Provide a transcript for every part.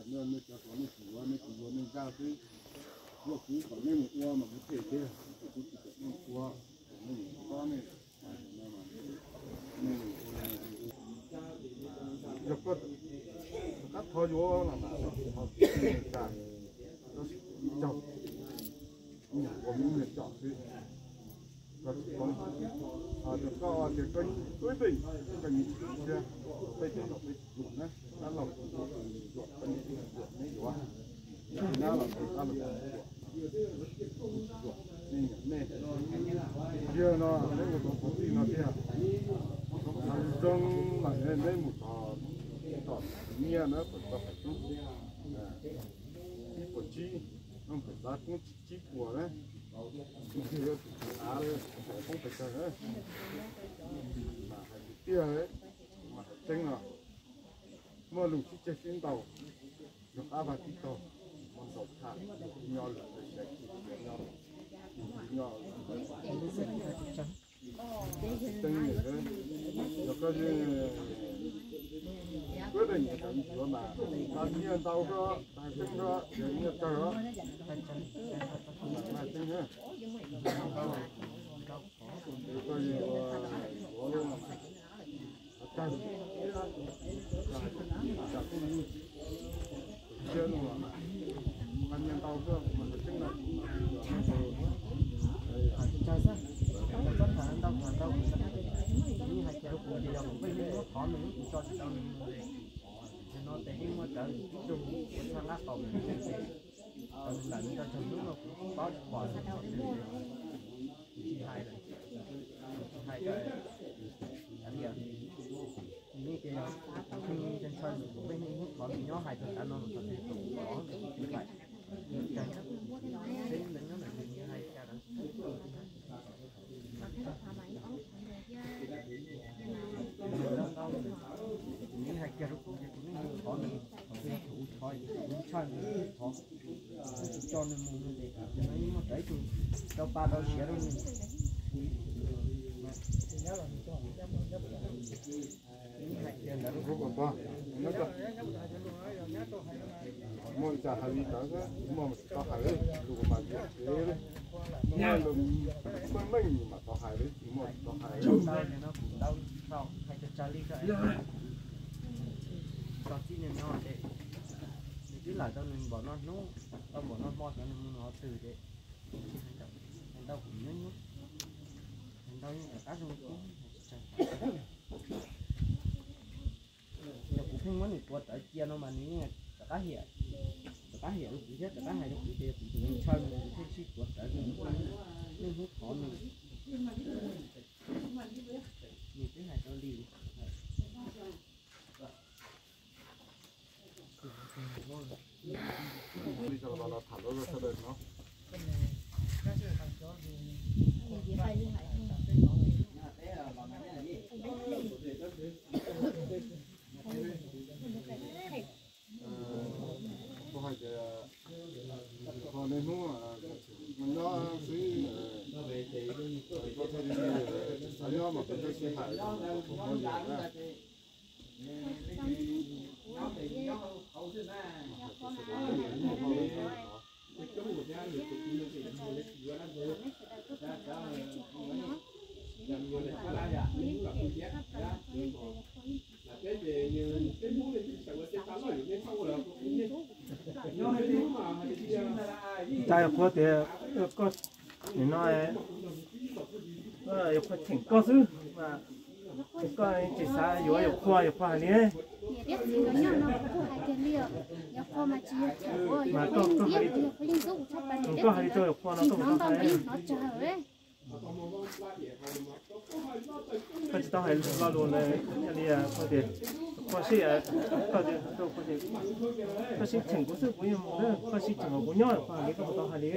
Nej cov hluas nej tsis yuav, nej tsis yuav nej nkag xwb. Luag kuv kom nej mus ua mas kuv them tiag, kuv tsis kom nej ua, kom nej mus tob nej. Yog koj rov qab thov yuav los mas thov ib tsa, ib caug, ib nyuag ua ib nyuag coj xwb. Koj tias koj, koj ib txwm koj nyiam siab, peb cov laus peb tsis yuam na, dab laug tsis yuam, koj nyiam tsis yuam neb yuav. Dab laug tsis yuam, nej nyiam nej. Yog no neb ua tau tus txij no tiag, zoo mas neb mus txog tom nyiaj na, puas tau hais koob ib puas tsib, no pem xav koob tsib puas na, tus twg yuav tus av hais koob pes tsawg na. Mas hais tiag tiag, mas hais tseeb no, muaj lus sib ceg sib ntaus, yog qab vaj tib taug, muaj ntaus tshaj, nyob lus siav ci siav nyob, nyob teeb, yog koj kuj de nyiam tawm yuav mas, tag nyiaj ntau koj hais tseeb koj, nyiaj tawg os, hais tseeb na. Koj yuav ua yuav lub no mas, tawg, tsam kuj siab no mas, tag nyiaj ntau koj mas hais tseeb na. Tsis tsawg xwb, txhob tham ntau tham ntau, yeej hais kiag rau kuv tias yog kuv pheej muab thov nws kuv tso tsis tau nws mus. Yog no ces yeej muaj rawv ib tug ua txhaj nqaj qaum mus ces tau nws lawm nws nco txog hnub no kuv paub tsis pom nws qhov twg, kuv tsis hais lawm, kuv tsis hais rau, hais li, nws yeej tias yog kuv pheej ntshaw nws, kuv pheej muab thov nws nyob hais txog tav no mus txog twg kuv pom nws kuv tsis hais. Nws tsawg, seb nws nyob ntawm twg nws hais li cas lawm. Nws hais kiag rau kuv ces kuv yeej mus thov nws, thaum twg yog thaum ub thov ces kuv ntshaw nws thov, kuv tsis tso nws mus no ces no yeej muaj rawv ib tug rau pa rau siav rau nws. Yeej hais kiag ntawd. Muaj li cas hais li ntawd, muaj mas tsis tau hais li, lus mas yuam kev li. Muaj lus meej meej mas tau hais li, tsis muaj tsis tau hais li. Tau li no kuv tau sau hais tsawg tsawg li ko. Txog txij nws no ces nws twb lawm tau nws npaum no hnub, tau npaum no hmo xyov nws mus nws qhov twg ces hais ntau kuv nyuaj nyuaj, hais ntau yeej rov qab zoo kub. Yog kuv pheej muab nws tuav rawv cia no mas nws yeej rov qab hiam, rov qab hiam rau kuv thiab rov qab hais rau kuv tias yog kuv tus ntshaw nws kuv thiaj sib tuav rawv nws, niaj hnub thov nws. Nws twb hais tau li. Koj hais tias niaj hnub nyob xwb, koj thiaj li xav nyob mas kuv twb sib hais, kuv pom yus na. Cas yog qhuav tias koj nim no yog qhuav cheem koj xwb, koj tsis xav yuav yog qhuav, yog qhuav hais li. Niam thiab txiv nkawd nyob no kuv kuj hais kiag li os, yog qhuav mas tsis yog cheem, mas koj, koj hais li, koj hais li rau yog qhuav no koj mus tau hais. Koj tsis tau hais lo lus ntawd li, koj tias qhuav sib, koj tias, koj sib cheem kuv xwb kuv yeej mus, koj sib cheem kuv nyob, koj hais li koj mus tau hais li.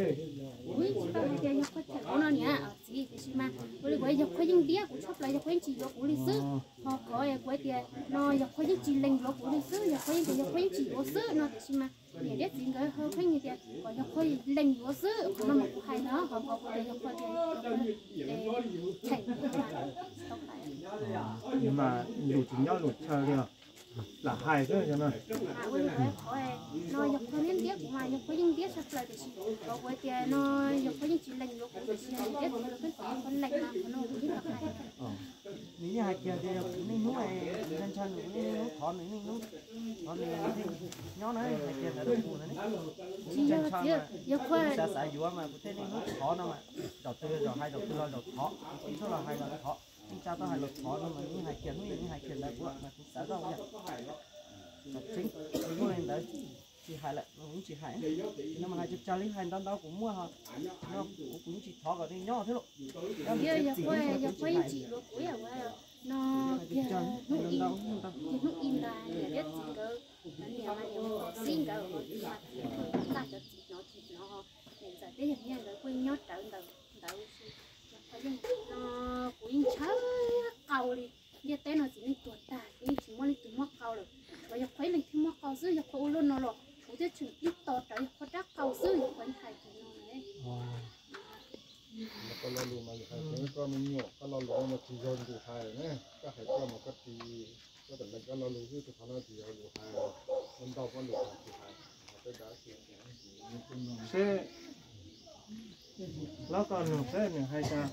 Kuv yeej tsis tau hais tias yog qhuav cheem kuv no niam txiv, tiam sis mas ua li kuv yog qhuav yeej ntiab kuv tshaj plaws, yog qhuav yeej tsis yuav kuv li xwb. Ho qhov kuv hais tias no yog qhuav yeej tsis lees yuav kuv li xwb, yog qhuav yeej tias yog qhuav yeej tsis yuav xwb no, tiam sis mas niam thiab txiv nkawd ho pheej tias kom yog qhuav lees yuav xwb, qhov no mas kuv hais no ho qhov kuv tias yog qhuav tias cheem. Mas lus tsis nyob lus chaw li os. Lam hais xwb no. Ua li qhov no yog qhov ntiab ntiab kuv mas yog qhov yeej ntiab tshaj plaws tiam sis qhov kuv tias no yog qhov yeej tsis lees yuav kuv tiam sis yog ntiab kuv yog peb qhov lees mas qhov no kuv yeej lam hais. Nws yeej hais kiag tias yog kuv niaj hnub ntshaw ntshaw nws, kuv niaj hnub thov nws, niaj hnub thov nws nyob na, hais kiag ntawd rau kuv na. Tsis yog, yog kuv xav xav yuav mas kuv thiaj niaj hnub thov no mas, zaum twg zaum hais zaum twg los zaum thov, kuv tij tuaj los hais los thov, neej tsa tuaj hais los thov no mas nws yeej hais kiag hnub yeej hais kiag ntawd kuv mas kuv xav zoj yog tseeb, kuv muaj li ntawd tsis hais lawm, kuv yeej tsis hais. No mas hais tsawg tsawg li hais ntau ntau kuv muaj ho, no kuv yeej tsis thov kom nws nyob thiab lauj. Yog kuv yeej tsis yuav kuv yam no, tiag hnub i, tiag hnub i ntag niam thiab txiv nkawd, niam mas niam xib nkawd mas txiv txaj cov txiv hnov tsis hnov, niam ntxawm thiab yawg Nyiaj nkawd kuj nyob rawv ntawd ntawd. Yog qhov yeej no kuv yeej ntshaw qau li, ntiaj teb no txiv neej tuag tag kuv yeej tsis muaj leej twg muab qau lawm, tsuas yog qhov ib leeg thiaj muab qau xwb, yog qhov ua luaj no los kuv thiaj tseem ib to rawv yog qhov rab qau xwb, yog qhov hais tias no na. Koj lo lus mas yog hais tias koj me nyuam, koj lo lus no mas tsis yog yus hais ne, koj hais koj mas koj ris, koj tam lees koj lo lus xwb, tus qhov no tsis yog yus hais, ntau koj lus hais tsis hais, hais tej dab tsi. Seb, los koj nug seb nws hais cas.